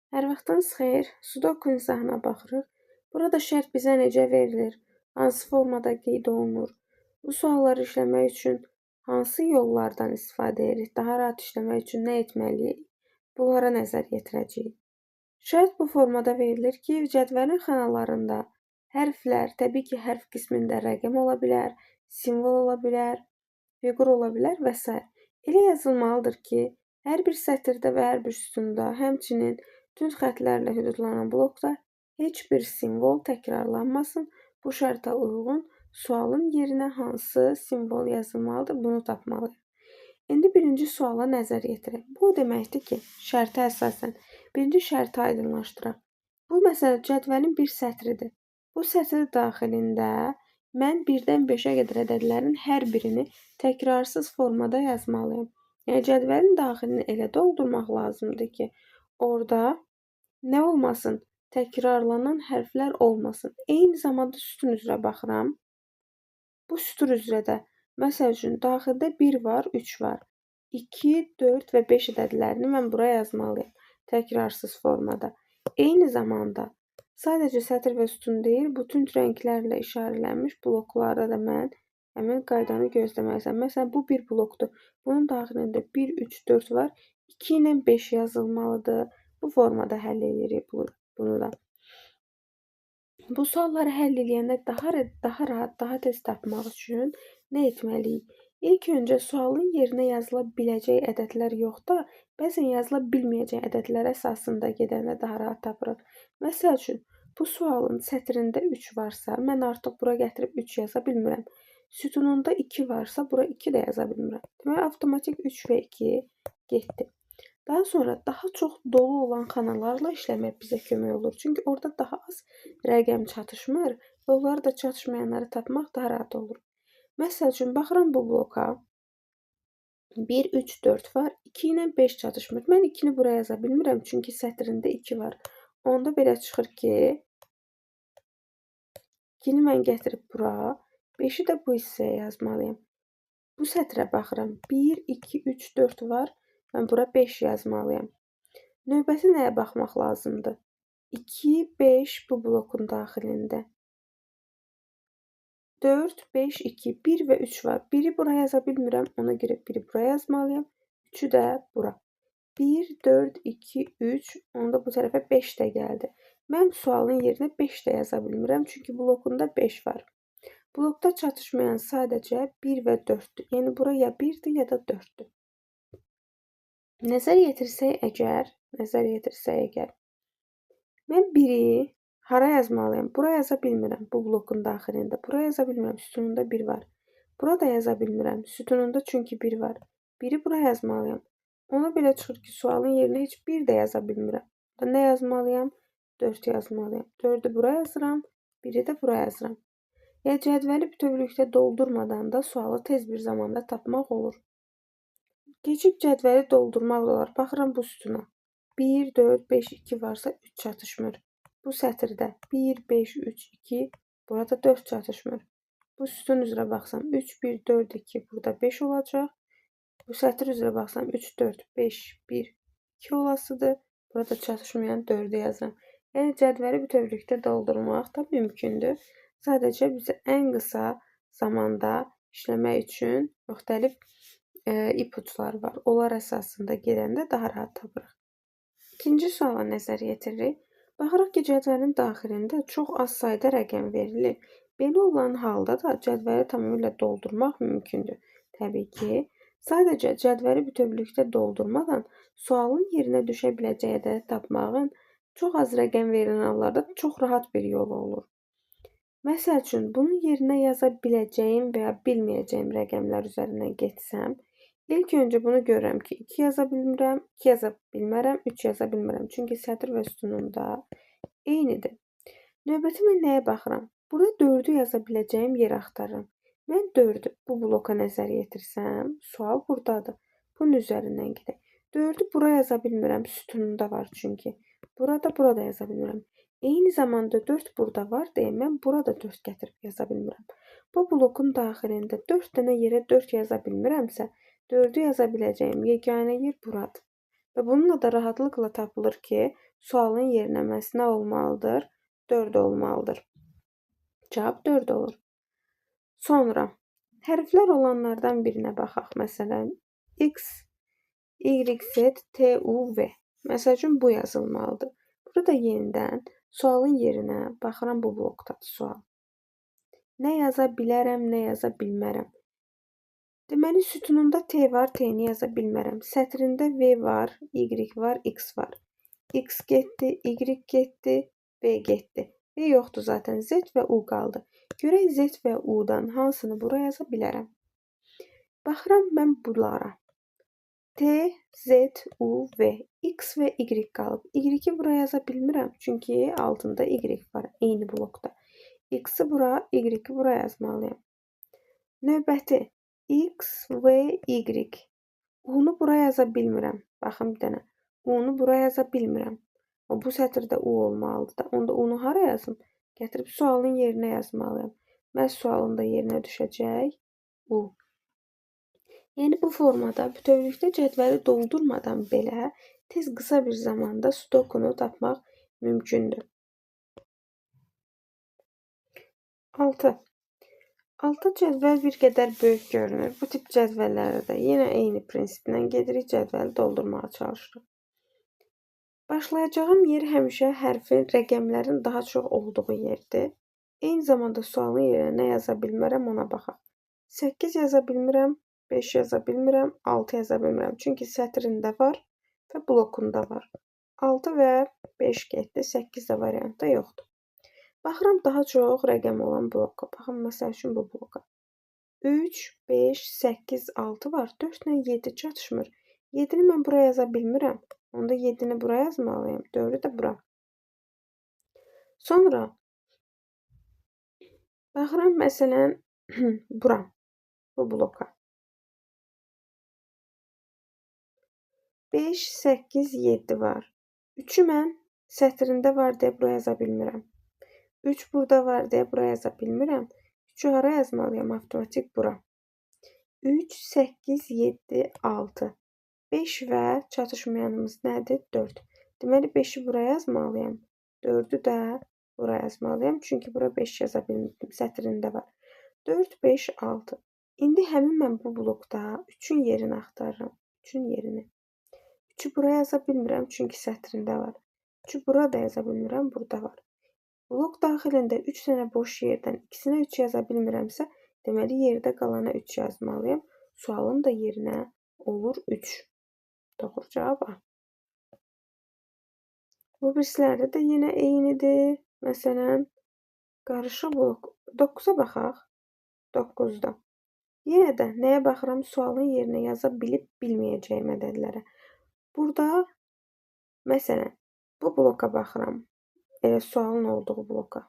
Hər vaxtınız xeyir. Sudoku izahına baxırıq. Burada şərt bizə necə verilir? Hansı formada qeyd olunur? Bu sualları işləmək üçün hansı yollardan istifadə edirik? Daha rahat işləmək üçün nə etməliyik? Bunlara nəzər yetirəcəyik. Şərt bu formada verilir ki, cədvəlin xanalarında hərflər, təbii ki, hərf qismində rəqəm ola bilər, simvol ola bilər, fiqur ola bilər və s. Elə yazılmalıdır ki, hər bir sətirdə və hər bir sütunda, həmçinin tünd xətlərlə hüdudlanan blokda heç bir simvol təkrarlanmasın. Bu şərtə uyğun sualın yerinə hansı simvol yazılmalıdır, bunu tapmalıyıq. İndi birinci suala nəzər yetirək. Bu o deməkdir ki, şərtə əsasən birinci şərti aydınlaşdıraq. Bu məsələ cədvəlin bir sətridir. Bu sətr daxilində mən 1-dən 5-ə qədər ədədlərin hər birini təkrarsız formada yazmalıyam. Yəni cədvəlin daxilini elə doldurmaq lazımdır ki, orada nə olmasın? Təkrarlanan hərflər olmasın. Eyni zamanda sütun üzrə baxıram. Bu sütun üzrə də məsəl üçün daxildə 1 var, 3 var. 2, 4 və 5 ədədlərini mən bura yazmalıyam təkrarsız formada. Eyni zamanda sadəcə sətr və sütun deyil, bütün rənglərlə işarələnmiş bloklarda da mən həmin qaydanı gözləməliyəm. Məsələn, bu bir blokdur. Bunun daxilində 1, 3, 4 var. 2 ilə 5 yazılmalıdır. Bu formada həll edirik bunu da. Bu sualları həll eləyəndə daha rahat, daha tez tapmaq üçün nə etməliyik? İlk öncə sualın yerinə yazıla biləcək ədədlər yox da, bəzən yazıla bilməyəcək ədədlər əsasında gedəndə daha rahat tapırıq. Məsəl üçün, bu sualın sətrində 3 varsa, mən artıq bura gətirib 3 yaza bilmirəm. Sütununda 2 varsa, bura 2 də yaza bilmirəm. Demək, avtomatik 3 və 2 getdi. Daha sonra daha çox dolu olan xanalarla işləmək bizə kömək olur. Çünki orada daha az rəqəm çatışmır və onları da çatışmayanları tapmaq daha rahat olur. Məsəl üçün, baxıram bu bloka. 1, 3, 4 var. 2 ilə 5 çatışmır. Mən 2-ni buraya yaza bilmirəm, çünki sətrində 2 var. Onda belə çıxır ki, 2-ni mən gətirib bura, 5-i də bu hissəyə yazmalıyam. Bu sətrə baxıram. 1, 2, 3, 4 var. Mən bura 5 yazmalıyam. Növbəti nəyə baxmaq lazımdır? 2, 5 bu blokun daxilində. 4, 5, 2, 1 və 3 var. 1-i bura yaza bilmirəm. Ona görə 1-i bura yazmalıyam. 3-ü də bura. 1, 4, 2, 3. Onda bu tərəfə 5 də gəldi. Mən sualın yerinə 5 də yaza bilmirəm. Çünki blokunda 5 var. Blokda çatışmayan sadəcə 1 və 4-dür. Yəni bura ya 1-dir ya da 4-dür. Nəzər yetirsək əgər, mən 1-i hara yazmalıyam? Bura yaza bilmirəm bu blokun daxilində. Bura yaza bilmirəm, sütununda 1 var. Bura da yaza bilmirəm, sütununda çünki 1 var. 1-i bura yazmalıyam. Ona belə çıxır ki, sualın yerinə heç 1 də yaza bilmirəm. Nə yazmalıyam? 4 yazmalıyam. 4-ü bura yazıram, 1-i də bura yazıram. Yəni cədvəli bütövlükdə doldurmadan da sualı tez bir zamanda tapmaq olur. Keçib cədvəli doldurmaq olar. Baxıram bu sütuna. 1, 4, 5, 2 varsa 3 çatışmır. Bu sətirdə 1, 5, 3, 2, burada 4 çatışmır. Bu sütun üzrə baxsam 3, 1, 4, 2, burada 5 olacaq. Bu sətr üzrə baxsam 3, 4, 5, 1, 2 olasıdır. Burada çatışmayan 4-ü yazıram. Yəni cədvəli bütövlükdə doldurmaq da mümkündür. Sadəcə bizə ən qısa zamanda işləmək üçün müxtəlif ipuçları var. Onlar əsasında gedəndə daha rahat tapırıq. İkinci suala nəzər yetiririk. Baxırıq ki, cədvəlin daxilində çox az sayda rəqəm verilir. Belə olan halda da cədvəli tamamilə doldurmaq mümkündür. Təbii ki, sadəcə cədvəli bütövlükdə doldurmadan sualın yerinə düşə biləcəyi ədədi tapmağın çox az rəqəm verilən hallarda çox rahat bir yolu olur. Məsəl üçün, bunun yerinə yaza biləcəyim və ya bilməyəcəyim rəqəmlər üzərindən getsəm, ilk öncə bunu görürəm ki, 2 yaza bilmirəm, 2 yaza bilmərəm, 3 yaza bilmirəm. Çünki sətr və sütununda eynidir. Növbəti mən nəyə baxıram? Burada 4-ü yaza biləcəyim yer axtarıram. Mən 4-ü bu bloka nəzər yetirsəm, sual buradadır. Bunun üzərindən gedək. 4-ü bura yaza bilmirəm, sütununda var çünki. Burada, burada yaza bilmirəm. Eyni zamanda 4 burada var deyə mən burada 4 gətirib yaza bilmirəm. Bu blokun daxilində 4 dənə yerə 4 yaza bilmirəmsə, 4-ü yaza biləcəyim yeganə yer buradır. Və bununla da rahatlıqla tapılır ki, sualın yerinə məhz nə olmalıdır? 4 olmalıdır. Cavab 4 olur. Sonra hərflər olanlardan birinə baxaq. Məsələn, X, Y, Z, T, U, V. Məsəl üçün, bu yazılmalıdır. Burada yenidən sualın yerinə baxıram, bu blokdadır sual. Nə yaza bilərəm, nə yaza bilmərəm. Deməli, sütununda T var, T-ni yaza bilmərəm. Sətrində V var, Y var, X var. X getdi, Y getdi, V getdi. V yoxdur zaten, Z və U qaldı. Görək Z və U-dan hansını bura yaza bilərəm. Baxıram mən bunlara. T, Z, U, V, X və Y qalıb. Y-i bura yaza bilmirəm, çünki altında Y var, eyni blokda. X-i bura, Y-i bura yazmalıyam. Növbəti X, V, Y. U-nu bura yaza bilmirəm. Baxın bir dənə. U-nu bura yaza bilmirəm. Bu sətirdə U olmalıdır da. Onda U-nu hara yazım? Gətirib sualın yerinə yazmalıyam. Məhz sualın da yerinə düşəcək U. Yəni bu formada bütövlükdə cədvəli doldurmadan belə tez qısa bir zamanda sudokunu tapmaq mümkündür. 6. 6 cədvəl bir qədər böyük görünür. Bu tip cədvəllərdə də yenə eyni prinsiplə gedirik, cədvəli doldurmağa çalışırıq. Başlayacağım yer həmişə hərfin, rəqəmlərin daha çox olduğu yerdir. Eyni zamanda sualın yerinə nə yaza bilmərəm, ona baxaq. 8 yaza bilmirəm, 5 yaza bilmirəm, 6 yaza bilmirəm. Çünki sətrində var və blokunda var. 6 və 5 getdi, 8 də variantda yoxdur. Baxıram daha çox rəqəm olan bloka. Baxın, məsəl üçün bu bloka. 3, 5, 8, 6 var. 4 ilə 7 çatışmır. 7-ni mən bura yaza bilmirəm. Onda 7-ni bura yazmalıyam. 4-ü də bura. Sonra baxıram məsələn bura, bu bloka. 5, 8, 7 var. 3-ü mən sətrində var deyə bura yaza bilmirəm. 3 burada var deyə bura yaza bilmirəm. 3-ü hara yazmalıyam? Avtomatik bura. 3, 8, 7, 6. 5 və çatışmayanımız nədir? 4. Deməli, 5-i bura yazmalıyam. 4-ü də bura yazmalıyam. Çünki bura 5 yaza bilmirdim. Sətrində var. 4, 5, 6. İndi həmin mən bu blokda 3-ün yerini axtarıram. 3-ün yerini. 3-ü bura yaza bilmirəm, çünki sətrində var. 3-ü bura da yaza bilmirəm, burada var. Blok daxilində 3 dənə boş yerdən ikisinə 3 yaza bilmirəmsə, deməli yerdə qalana 3 yazmalıyam. Sualın da yerinə olur 3. Doğru cavab A. Bu birislərdə də yenə eynidir. Məsələn, qarışıq blok 9-a baxaq. 9-da. Yenə də nəyə baxıram? Sualın yerinə yaza bilib bilməyəcəyim ədədlərə. Burada, məsələn, bu bloka baxıram. Elə sualın olduğu bloka.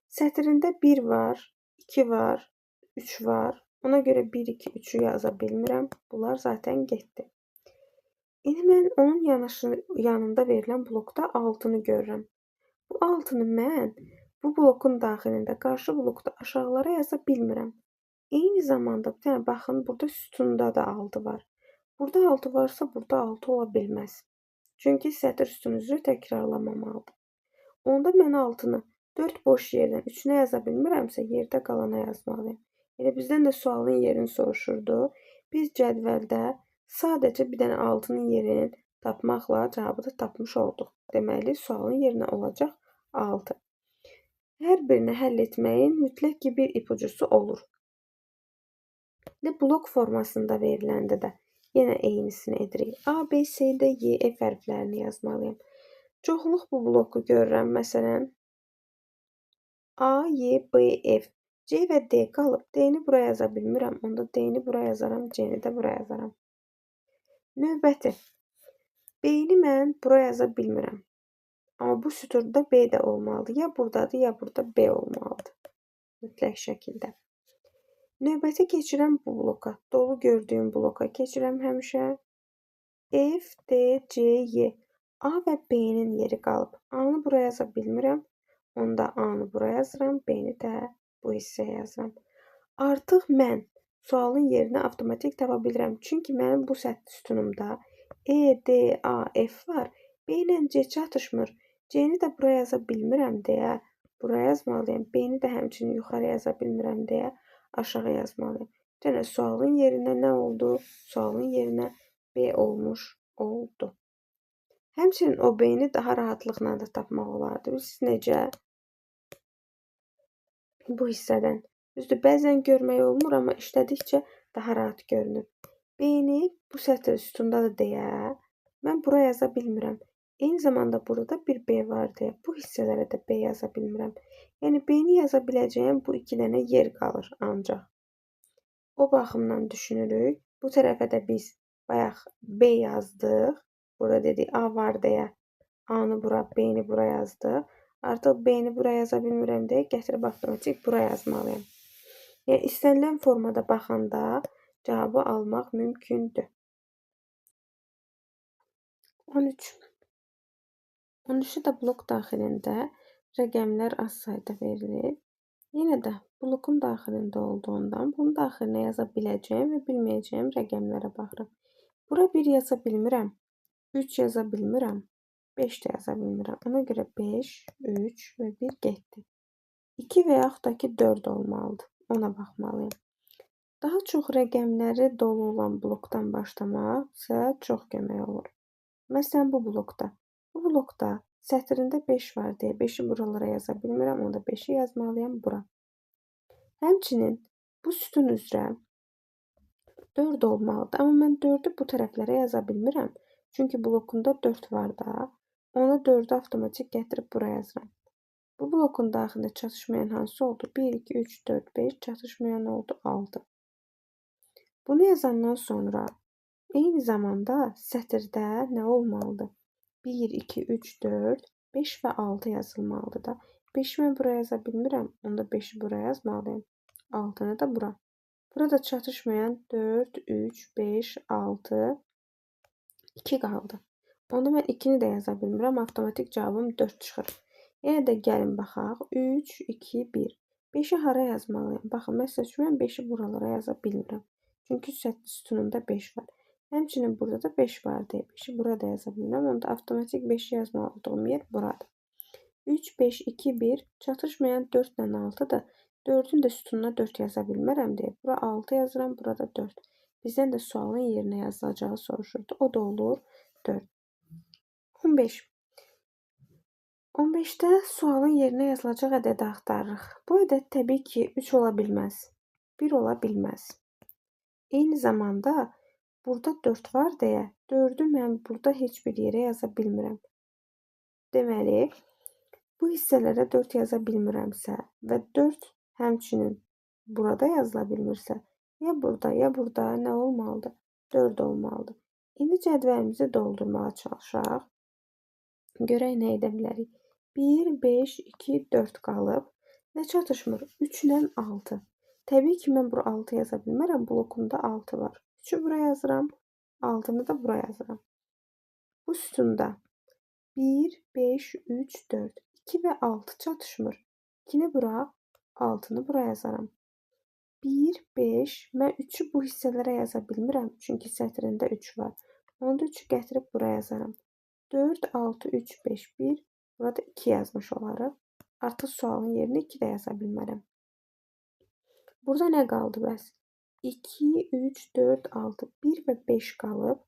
Sətrində 1 var, 2 var, 3 var. Ona görə 1, 2, 3-ü yaza bilmirəm. Bunlar zaten getdi. İndi mən onun yanında verilən blokda 6-nı görürəm. Bu 6-nı mən bu blokun daxilində, qarşı blokda aşağılara yaza bilmirəm. Eyni zamanda bir dənə baxın, burada sütunda da 6 var. Burada 6 varsa burada 6 ola bilməz. Çünki sətir sütun üzrə təkrarlamamalıdır. Onda mən 6-nı 4 boş yerdən 3-nə yaza bilmirəmsə, yerdə qalana yazmalıyam. Elə bizdən də sualın yerini soruşurdu. Biz cədvəldə sadəcə bir dənə 6-nın yerini tapmaqla cavabı da tapmış olduq. Deməli, sualın yerinə olacaq 6. Hər birini həll etməyin mütləq ki bir ipucusu olur. İndi blok formasında veriləndə də yenə eynisini edirik. A, B, C, D, Y, F hərflərini yazmalıyam. Çoxluq bu bloku görürəm. Məsələn, A, Y, B, F. C və D qalıb. D-ni bura yaza bilmirəm. Onda D-ni bura yazaram, C-ni də bura yazaram. Növbəti. B-ni mən bura yaza bilmirəm. Amma bu süturda B də olmalıdır. Ya buradadır, ya burada B olmalıdır. Mütləq şəkildə. Növbəti keçirəm bu bloka. Dolu gördüyüm bloka keçirəm həmişə. F, D, C, Y. A və B-nin yeri qalıb. A-nı bura yaza bilmirəm. Onda A-nı bura yazıram, B-ni də bu hissəyə yazıram. Artıq mən Sualın yerini avtomatik tapa bilirəm. Çünki mənim bu sətr sütunumda E, D, A, F var. B ilə C çatışmır. C-ni də bura yaza bilmirəm deyə bura yazmalıyam. B-ni də həmçinin yuxarı yaza bilmirəm deyə aşağı yazmalıyam. Dənə sualın yerinə nə oldu? Sualın yerinə B olmuş oldu. Həmçinin o B-ni daha rahatlıqla da tapmaq olardı. Bilirsiniz necə? Bu hissədən. Düzdür, bəzən görmək olmur, amma işlədikcə daha rahat görünür. B-ni bu sətr sütundadır deyə mən bura yaza bilmirəm. Eyni zamanda burada bir B var deyə bu hissələrə də B yaza bilmirəm. Yəni B-ni yaza biləcəyim bu iki dənə yer qalır ancaq. O baxımdan düşünürük. Bu tərəfə də biz bayaq B yazdıq. Burada dedik A var deyə A-nı bura, B-ni bura yazdıq. Artıq B-ni bura yaza bilmirəm deyə gətirib avtomatik bura yazmalıyam. Yəni istənilən formada baxanda cavabı almaq mümkündür. 13. 13-də də blok daxilində rəqəmlər az sayda verilir. Yenə də blokun daxilində olduğundan bunun daxilinə yaza biləcəyim və bilməyəcəyim rəqəmlərə baxıram. Bura 1 yaza bilmirəm, 3 yaza bilmirəm, 5 də yaza bilmirəm. Ona görə 5, 3 və 1 getdi. 2 və yaxud da ki 4 olmalıdır. Ona baxmalıyam. Daha çox rəqəmləri dolu olan blokdan başlamaq isə çox kömək olur. Məsələn, bu blokda. Bu blokda sətrində 5 var deyə 5-i buralara yaza bilmirəm. Onda 5-i yazmalıyam bura. Həmçinin bu sütun üzrə 4 olmalıdır. Amma mən 4-ü bu tərəflərə yaza bilmirəm. Çünki blokunda 4 var da. Onu 4-ü avtomatik gətirib bura yazıram. Bu blokun daxilində çatışmayan hansı oldu? 1, 2, 3, 4, 5 çatışmayan oldu 6. Bunu yazandan sonra eyni zamanda sətirdə nə olmalıdır? 1, 2, 3, 4, 5 və 6 yazılmalıdır da. 5-i mən bura yaza bilmirəm. Onda 5-i bura yazmalıyam. 6-nı da bura. Burada çatışmayan 4, 3, 5, 6, 2 qaldı. Onda mən 2-ni də yaza bilmirəm. Avtomatik cavabım 4 çıxır. Yenə də gəlin baxaq. 3, 2, 1. 5-i hara yazmalıyam? Baxın, məsəl üçün mən 5-i buralara yaza bilmirəm. Çünki sütunumda 5 var. Həmçinin burada da 5 var deyə 5-i burada yaza bilmirəm. Onda avtomatik 5-i yazmalı olduğum yer buradır. 3, 5, 2, 1 çatışmayan 4 ilə 6-dır. 4-ün də sütununa 4 yaza bilmərəm deyə. Bura 6 yazıram, burada 4. Bizdən də sualın yerinə yazılacağı soruşurdu. O da olur 4. 15. 15-də sualın yerinə yazılacaq ədədi axtarırıq. Bu ədəd təbii ki 3 ola bilməz. 1 ola bilməz. Eyni zamanda burada 4 var deyə 4-ü mən burada heç bir yerə yaza bilmirəm. Deməli, bu hissələrə 4 yaza bilmirəmsə və 4 həmçinin burada yazıla bilmirsə, ya burada, ya burada nə olmalıdır? 4 olmalıdır. İndi cədvəlimizi doldurmağa çalışaq. Görək nə edə bilərik. 1, 5, 2, 4 qalıb. Nə çatışmır? 3 ilə 6. Təbii ki, mən bura 6 yaza bilmərəm. Blokumda 6 var. 3-ü bura yazıram, 6-nı da bura yazıram. Bu sütunda 1, 5, 3, 4, 2 və 6 çatışmır. 2-ni bura, 6-nı bura yazaram. 1, 5, mən 3-ü bu hissələrə yaza bilmirəm. Çünki sətrində 3 var. Onda 3-ü gətirib bura yazaram. 4, 6, 3, 5, 1. Burada 2 yazmış olarıq. Artıq sualın yerinə 2 də yaza bilmərəm. Burada nə qaldı bəs? 2, 3, 4, 6, 1 və 5 qalıb.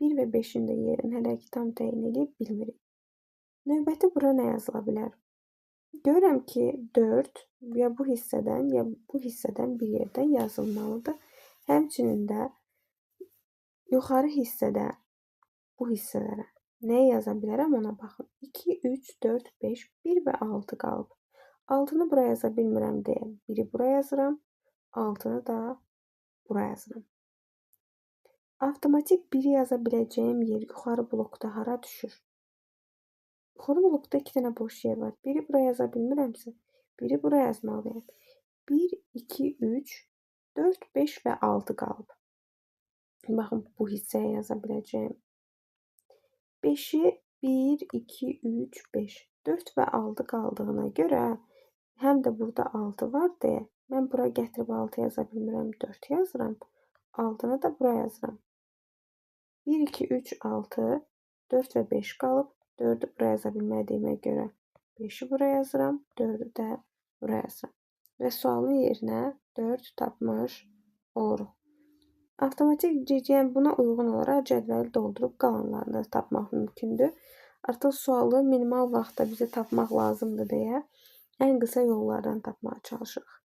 1 və 5-in də yerini hələ ki tam təyin edib bilmirik. Növbəti bura nə yazıla bilər? Görürəm ki, 4 ya bu hissədən, ya bu hissədən bir yerdən yazılmalıdır. Həmçinin də yuxarı hissədə bu hissələrə nəyə yaza bilərəm ona baxın. 2, 3, 4, 5, 1 və 6 qalıb. 6-nı bura yaza bilmirəm deyə 1-i bura yazıram, 6-nı da bura yazıram. Avtomatik 1-i yaza biləcəyim yer yuxarı blokda hara düşür? Yuxarı blokda 2 dənə boş yer var. 1-i bura yaza bilmirəmsə, 1-i bura yazmalıyam. 1, 2, 3, 4, 5 və 6 qalıb. Baxın, bu hissəyə yaza biləcəyim. 5-i 1, 2, 3, 5, 4 və 6 qaldığına görə həm də burada 6 var deyə Mən bura gətirib 6 yaza bilmirəm, 4 yazıram. 6-nı da bura yazıram. 1, 2, 3, 6, 4 və 5 qalıb. 4-ü bura yaza bilmədiyimə görə 5-i bura yazıram, 4-ü də bura yazıram. Və sualın yerinə 4 tapmış oluruq. Avtomatik, yəni buna uyğun olaraq cədvəli doldurub qalanlarını da tapmaq mümkündür. Artıq sualı minimal vaxtda bizə tapmaq lazımdır deyə ən qısa yollardan tapmağa çalışırıq.